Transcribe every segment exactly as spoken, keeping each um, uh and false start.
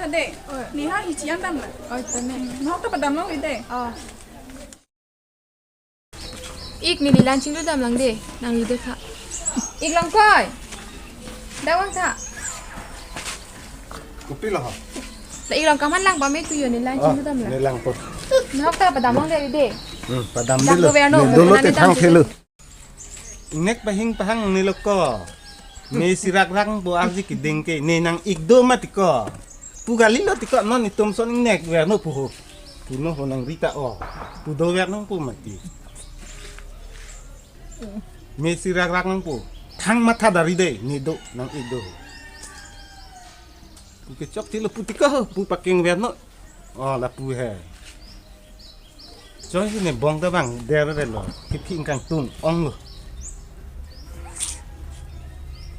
Ade, oi. Neha hichi an damlo. Oi, tame. Nahok ta padam longle de. Oh. Ik neli lang chinglu damlang de, nangli do tha. Ik Longkoi. Dawang tha. Kopi lo ho? La Ik Longkoi man lang pame tu yo, neli lang chinglu damlang. Neli lang po. Nahok ta padam longle de. Hmm, padam dam dilo. Ko verno, ne dolo te nani thang dam thelo. Ingnek pahing pahang ne lo ko. Ne sirak rang bo arji keding ke, ne nang-ik do mati ko. Pu kali lo ti ko, non itum son ingnek verno pu ho. Pu no ho nang rita o. Pu do ver nangpo mati. Ne sirak rang nangpo. Thang matha dari de, ne do nang-ik do. Pu kechok ti lo pu ti ko ho, pu pakeng verno. Oh, lapu he. Choi si ne bong ta bang der re lo. Kiphi ingkang tung ong lo.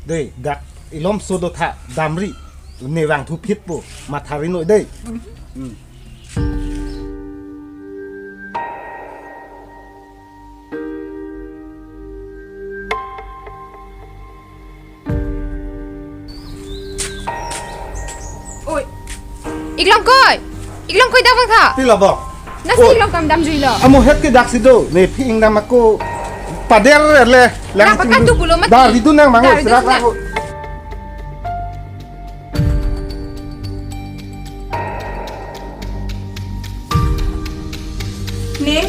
Dei, dak ilom so do tha damri. Ne vang thu phit po. Matha ri noi dei. Hmm. Oi. Ik Longkoi. Ik Longkoi, dawang tha. Pilo bo? Nasi oi. Ik Longkoi damjui lo. Amo het ke dak si do. Ne phi ingdam ako pader le. Lang pakan tu pulo mati. Dari dun nang mango. Dari dun sirak nang. Ako. Ne?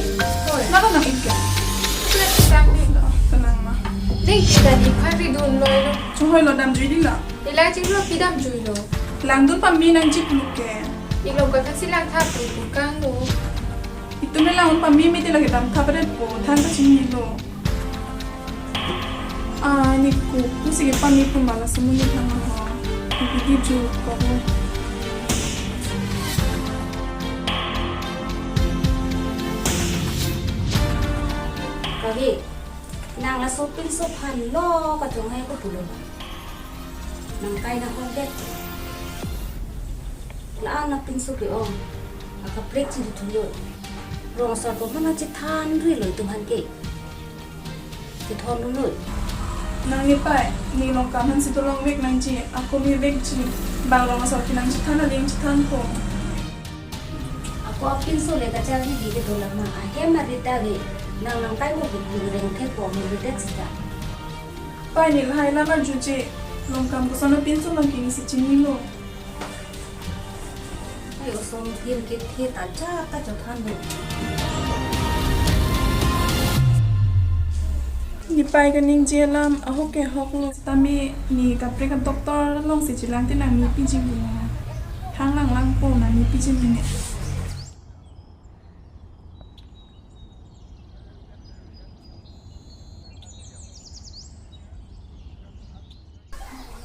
Oi. Nalo nang-ik ke? Tenang ma. Dei, kita di phan ri dun lo lo. Chunghoi lo damjui di la. Neli lang chinglu pi damjui lo. Langdun pame nangji pulo ke. Ik Longkoi aphan si lang tha pu pu kang lo. Itum ne lang un pame me ti lake dam tha pare po, than ta chingni lo. Ah, ne ko, ne si ke pame pu ma la sumu ni thang ho. Ibi di ju ko ho. Kave, nang laso pinso aphan lo kachonghoi ko pulo. Nang kai nahok det. La-an nangpinso ke-ong. Akaprek chiri thulo. Rong asor po mana chethan ri lo itum aphan ke. Chethon lo noi. Nang nepei, ne Longkoi aphan si dolong vek nangji, ako me vekji. Bang rong asor ke nang chethan aling chethan po. Ako apinso le kacharli di ke dolang ma ahem arit ta ke nang nang kai mo buk buk reng thek po mo bedet sita. Pei ne lahai lam arjuje, Longkoi koson apinso lang ke ne si chinilo. Ai oson tim ke the ta ja ta chothan do. Nepei kaningje alam ahok ke hok lo. Tame ne kaprek a-doctor along si chelang te nang ne piji bu. Thang lang lang po nang ne piji mene.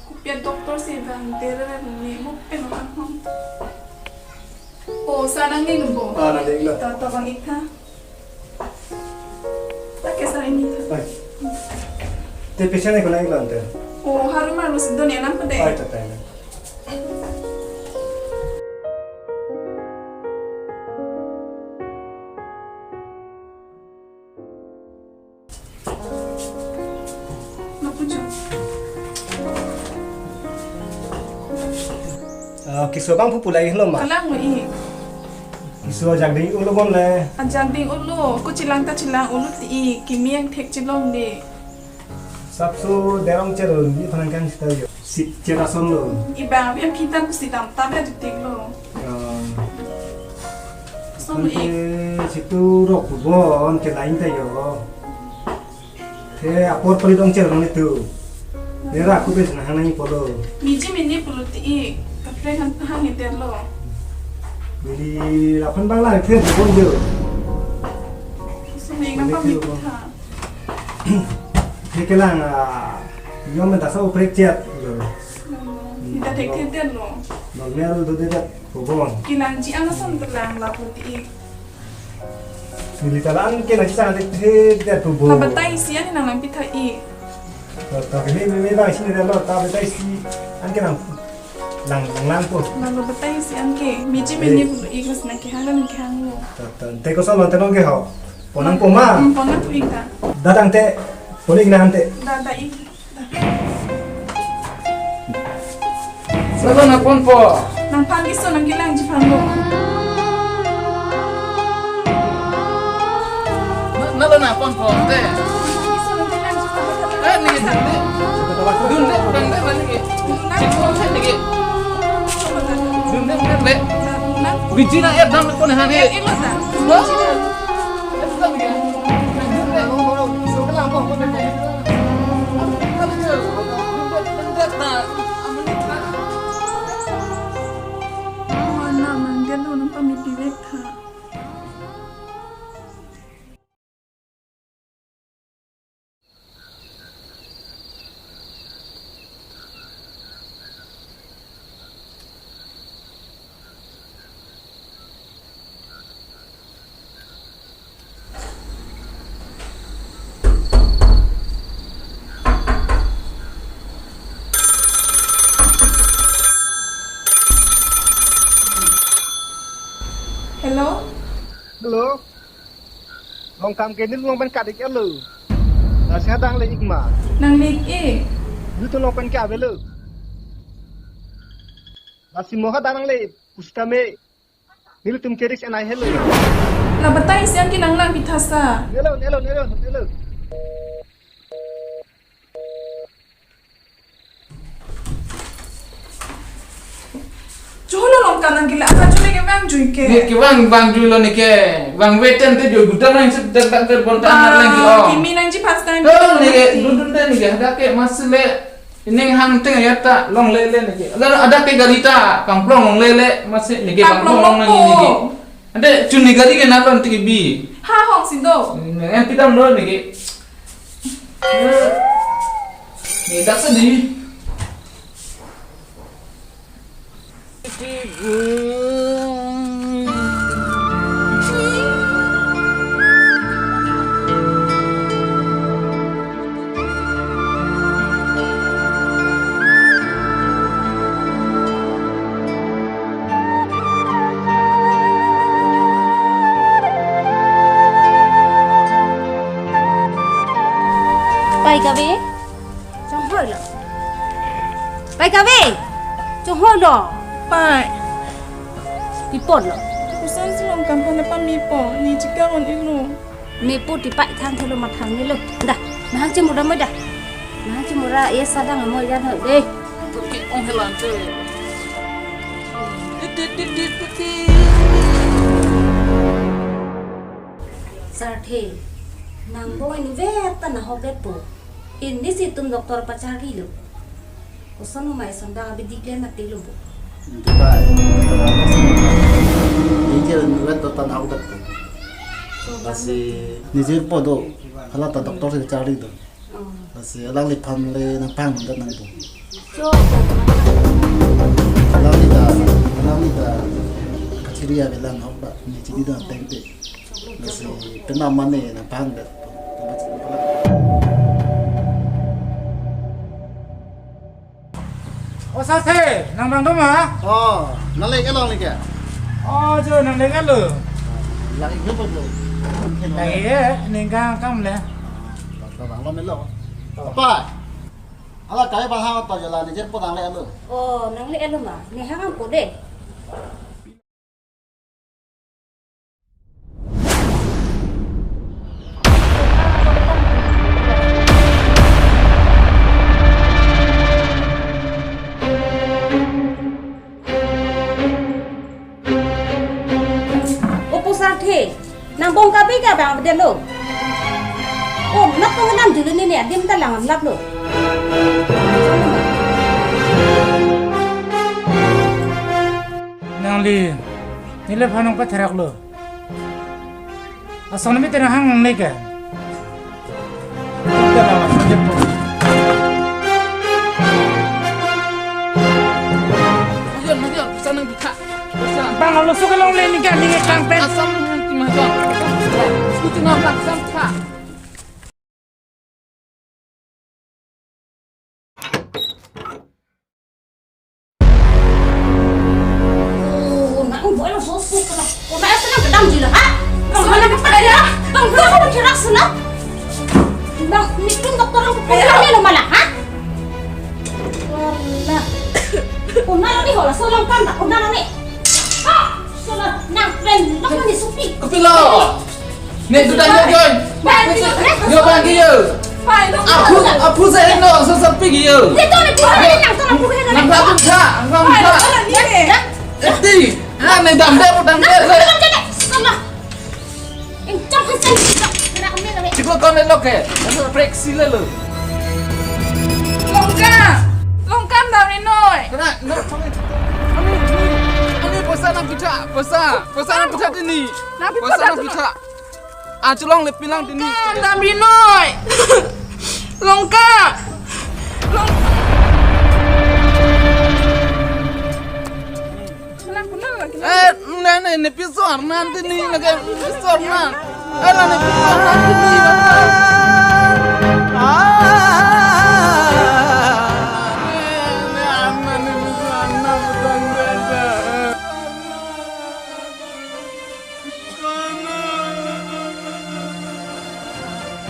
Kopi a-doctor si bang dere ne mo pen bang hong. O, sa nangning bo. Ah, nangning lo. Ta, ta bang-ik tha. Ta ke sa ini tha. Ai. Te patient ko nangning lo ante. O, haru maru si do ne nang pede. Ai, ta ta. Lapucho. Ah, keso abang pu pulai lo ma? Kalang lo ik. Keso ajak ding ulo bon le. Ajak ding ulo, ko chelang ta chelang ulo ti ik, kimi angthek chelong de. Sapso derong cher lo, ni phanang kan sita yo. Si cher ason lo. Ibang abang kita ku si dam ta bia jutik lo. Ah. Ason lo ik. Ante situ rok bon ke lain ta yo. The apor pali dong cher lo nitu. Nera aku bes na hanang polo. Miji mini pulo ti ik. Kaprek han hang iter lo. Jadi lapan bang la the bon jo. Ason lo ik napa miti tha. Ni kelang, ah, yom menta sa oprek chet lo. Kita thek thek lo. Normal do de dat, pobon. Kelang ji ana son kelang lapu ti ik. Neli ta la-an ke nangchisang thek thek dat, pobon. La batai si an nang lang pi tha ik. Ta, ta, me, me, me bang si ne lo, ta batai si an ke nang. Lang, lang, lang po. Nang lo batai si an ke. Miji mene pulo ik mas nang kehang nang kehang lo. Ta, ta, te koson lo te nong ke ho. Ponang po ma. Hmm, ponang po ik ta. Dadang te. Pon ik nang te. Da, da ik. Da. Salo na pon po. Nangphan keso nangkelangji aphan lo. Na, na lo na pon pon te. Keso nangkelangji aphan lo. Eh, ni, ni, ni. Dun de, dun de, mane ni. Cik pon te ni. Dun de, dun de. Biji na air dam pon ha ni. Air lo ta. Lo. Air lo ni. Dun de. Awan na manggen lo nangpamit vek tha. Hello? Hello? Longkam ke nelitum along pen kat-ik-et lo. Lasi hadak nangle-ik ma? Nangle-ik. Nelitum along pen ke avelo. Lasi mo hadak nangle pusitame nelitum ke risk enai helo. La batai isi an ke nanglang pithasa. Nelo, nelo, nelo, nelo. Cholo Longkam nangkela, aka chole kevang jui ke. Ne kevang, vang jui lo ne ke. Vangve tangte jui gudam nang sep dak dak dak bonta nang lang ke. Ba, oh. Kimi nangji first time. Oh, ne ke, dun dun dun ne ke, hadak ke masih le. Ining hang teng ya ta longle le ne ke. Lalu hadak ke gari ta kangplong longle le, masih ne ke kangplong kangplong long nang ne ke. Ante chun ne gari ke nalon te ke bi. Ha hong sindo. Ne, ne pidam lo ne ke. Ne dak sa di. Pai kave, chonghoi lo. Pai kave, chonghoi lo. Pai. Pi apot lo? Koson si Longkam aphan nangpamepo, ne chikar un-elo. Mepo ti pai thang thelo mathang ne lo. Da, nahang chemura mo da. Nahang chemura, eh, sadang mo ya no de. Ong helan che. Ti, ti, ti, ti, ti, ti. Sarthe, nang bong inutvet ta nahokvetpo. Inut si itum doctor pacharlilo. Koson umai sondang abi dik le mati lo bo. Inutvet. Inutvet ta nahokvetpo. Lasi nijir po do. Hala ta doctor si charli do. Oh. Lasi alangliphan le nangpangdet nangpo. Cho, cho. Alangli ta, alangli ta kachiri avelang hok ba, ne chiri do tengte. Lasi penam mane nangpangdet. O Sarthe, nang bang do ma? Oh, nangle-ik-et lo ne ke? Oh, jo nangle-ik-et lo. Lang-ik-et lo. Lang-ik-et, ningkang kam le. Bang, bang, lo melo. Apa? Hala kai bang hang apa jala ne jet po nangle-et lo. Oh, nangle-et lo ma? Ne hang ang po de. O pu Sarthe, nang bong kabe ka bang bede lo. O, nak pong nam julu ne ne adim ta lang lap lo. Nangli, neliphan nangpatherak lo. Asong nami terang hang nang ne ke. Kita lawan saja po. Majon, majon, bisa nang bisa. Bisa. Bang, alo suka longle ne ke, ne ke kang pen. Asam nang ti majon. Suci nang asam ka. Oh, na, oh, boy, lo so, so, kena. Oh, na, asa na kedam ji lo, ha? Bang, mana kepala ya? Bang, bang, kamu cerak sana. Bang, ni pun dokter ang kepala lo malah, ha? Wala. Oh, na, ni hola. Solong kan tak pernah nang ni. Ha, solong nang pen, nang ni supi. Kopilo? Ne tu tanya join. Pai, pai, pai. Yo bagi yo. Pai, nang. Aphu, aphu sa heno, so sa pigi yo. Ni tu ni tu ni nang tu nang phu heno. Nang pha tu tha, nang pha tu tha. Pai, nang ni. Eti, ah, ne dam de, dam de. Nang tu nang tu nang. Solong. Eng, chong khan chong, chong, kena kami kami. Chiklo kami lo ke. Ano break sila lo. Longkam, Longkam damri noi. Kena, no, kami, kami, kami poisa nangpitha, poisa, poisa nangpitha tini. Nangpitha poisa tini. Nangpitha. Ah, cholongle pinlang tini. Longkam damri noi. Longkam. Longkam. Eh, ne, ne, ne, piso arnan tini, ne ke piso arnan. Eh, ne, ne, piso arnan tini. Ah, ne, ne, arnan, ne, piso arnan, betul, betul.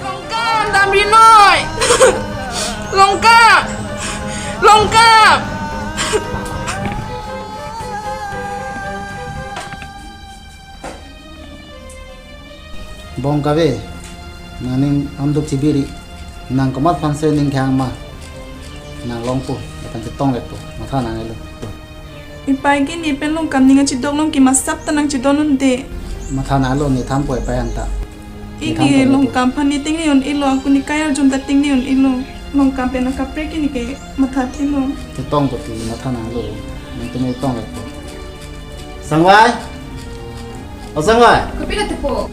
Longkam damri noi. Longkam. Longkam. Bong kave, nangning amduk chibiri, nang komat aphansi ning kehang ma, nang longpo, lapen chetong lekpo, matha nang elo. Ipai ke ne pen Longkam ning achidok along ke masap ta nangchidon un-e. Matha nang elo, ne thanpo ipai anta. Ne thanpo. Ike Longkam aphan ne tingne un-elo, ako ne kai arjum ta tingne un-elo. Longkam pen akaprek ke ne ke matha thilo. Chetong koti matha nang elo. Nangtum chetong lekpo. Sangvai. O Sangvai. Kopilo tepo.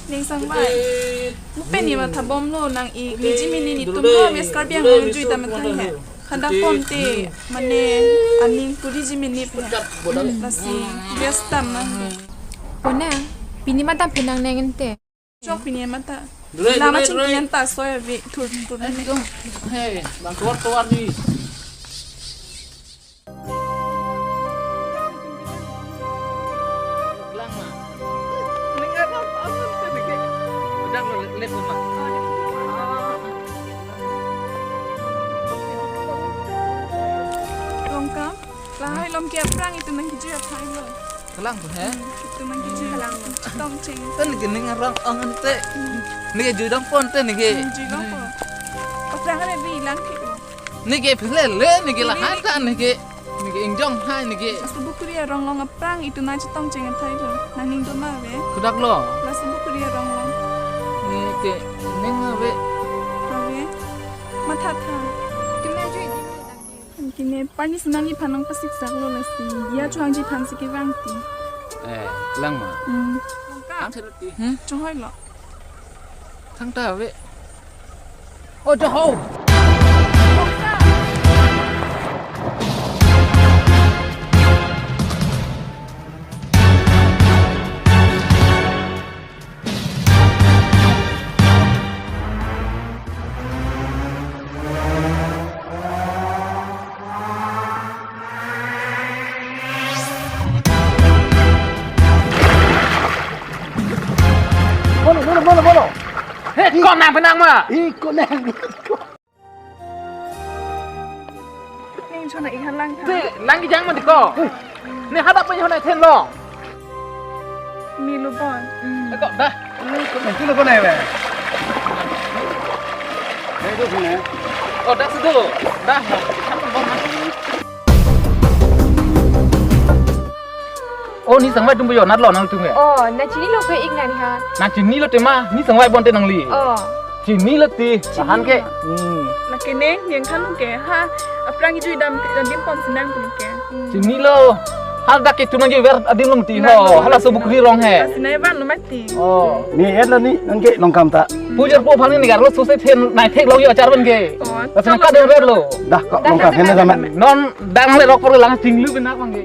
Ning Sangvai. Mo pen ne matha bomlo nang-ik, niji mini netum do mes Karbi Anglong jui ta methang he. Hadak ponte mane aning puri ji mini phe. Lasi bias tam nang. Pona, pini ma dam phe nangneng ente. Chok pini ma ta. Lama chingki an ta soi ave thur thur ne. Hey, bang keluar keluar di. Lang ma. Udah lo, le-, le-, ma. Longkam, lahai lom ke aphrang itum nangkejui aphai lo. Kelang tu he? Hmm, itum nangkejui. Kelang. Tongcheng. Kan neke ning arong ong ante. Hmm. Neke jui dong pon te neke. Hmm, jui dong pon. Aphrang ada bilang ke. Neke phelele, neke lahai ta neke. Neke ingjong hai neke. Laso bukuri arong along aphrang itum nangchetongcheng athai lo. Nangning do ma ave? Kodak lo? Laso bukuri arong along. Neke ning ave. Ave. Matha tha. Itum nangjuidun lo lake. Kine parni si nangji aphan nangpasik sak lo lasi. Ya chuangji aphan si kevang ti. Eh, lang ma. Hmm. Ang therot ti. Hmm? Chonghoi lo. Thangta ave. Oh, jaho. Mono, mono, mono, mono. He, ko nang penang ma? Ih, ko nang. Ning chona iha lang tha. Te, lang kejang ma di ko. Ne hadak pen chona ithen long. Milu bon. Eko dah. Ini ko nanti lo ko nai be. Ini tu sini. Oh, dah situ. Dah. Oh, ne Sangvai atum pujo, nat lo nangtum ke? Oh, nangchinilo ke ik nang ha. Nangchinilo tema, ne Sangvai bonte nangli. Oh. Chinilo ti, chinilo. Tahan ke. Hmm. Lake neng, neng kan ke, ha, aphrang ijui dam, dam dim pon sinang pun ke. Hmm. Chinilo. Hadak ke tunang juver adim long ti ho. Nang, halaso bukuri rong he. Sinai van lo mati. Oh. Ne et lo ne, nang ke Longkam ta. Pujor po phang ne garlo sose then nai thek long yo achar van ke. Oh. Lapen ka dong ver lo. Dah kok Longkam hen na zaman. Non dang le rok por lang chinglu benak bang ke.